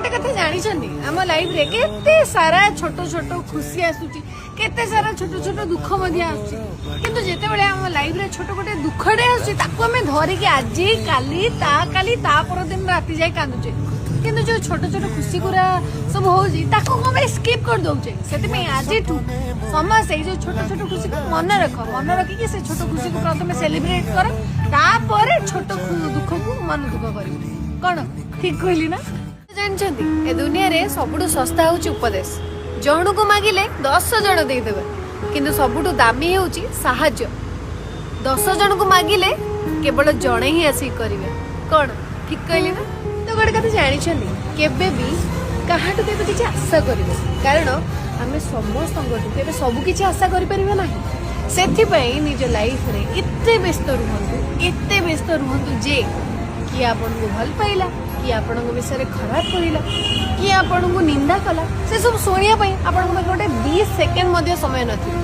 ଗୋଟେ କଥା ଜାଣିଛନ୍ତି? ଆମ ଲାଇଫରେ କେତେ ସାରା ଛୋଟ ଛୋଟ ଖୁସି ଆସୁଛି, କେତେ ସାରା ଛୋଟ ଛୋଟ ଦୁଃଖ ମଧ୍ୟ ଆସୁଛି। କିନ୍ତୁ ଯେତେବେଳେ ଆମ ଲାଇଫରେ ଛୋଟ ଗୋଟେ ଦୁଃଖଟେ ଆସୁଛି, ତାକୁ ଆମେ ଧରିକି ଆଜି, କାଲି, ତା କାଲି, ତା ପରଦିନ ରାତି ଯାଏ କାନ୍ଦୁଛେ। କିନ୍ତୁ ଯୋଉ ଛୋଟ ଛୋଟ ଖୁସି ଗୁରା ସବୁ ହଉଛି, ତାକୁ କଣ ପାଇଁ ସ୍କିପ୍ କରିଦଉଛେ? ସେଥିପାଇଁ ଆଜିଠୁ ସମସ୍ତେ ଏଇ ଯୋଉ ଛୋଟ ଛୋଟ ଖୁସିକୁ ମନେ ରଖ। ମନେ ରଖିକି ସେ ଛୋଟ ଖୁସିକୁ ପ୍ରଥମେ ସେଲିବ୍ରେଟ କର, ତାପରେ ଛୋଟ ଦୁଃଖକୁ ମନ ଦୁଃଖ କରିବ। କଣ ଠିକ କହିଲି ନା? ଜାଣିଛନ୍ତି, ଏ ଦୁନିଆରେ ସବୁଠୁ ଶସ୍ତା ହଉଛି ଉପଦେଶ। ଜଣକୁ ମାଗିଲେ 10 ଜଣ ଦେଇଦେବେ। କିନ୍ତୁ ସବୁଠୁ ଦାମୀ ହେଉଛି ସାହାଯ୍ୟ। 10 ଜଣକୁ ମାଗିଲେ କେବଳ ଜଣେ ହିଁ ଆସିକି କରିବେ। କଣ ଠିକ କହିଲି ନା? ତ ଗୋଟେ କଥା ଜାଣିଛନ୍ତି, କେବେ ବି କାହାଠୁ କେବେ କିଛି ଆଶା କରିବେ, କାରଣ ଆମେ ସମସ୍ତଙ୍କଠୁ କେବେ ସବୁ କିଛି ଆଶା କରିପାରିବା ନାହିଁ। ସେଥିପାଇଁ ନିଜ ଲାଇଫରେ ଏତେ ବ୍ୟସ୍ତ ରୁହନ୍ତୁ, ଏତେ ବ୍ୟସ୍ତ ରୁହନ୍ତୁ ଯେ କିଏ ଆପଣଙ୍କୁ ଭଲ ପାଇଲା, କିଏ ଆପଣଙ୍କ ବିଷୟରେ ଖରାପ କହିଲା, କିଏ ଆପଣଙ୍କୁ ନିନ୍ଦା କଲା, ସେ ସବୁ ଶୁଣିବା ପାଇଁ ଆପଣଙ୍କ ପାଖରେ ଗୋଟେ 2 ସେକେଣ୍ଡ ମଧ୍ୟ ସମୟ ନଥିବ।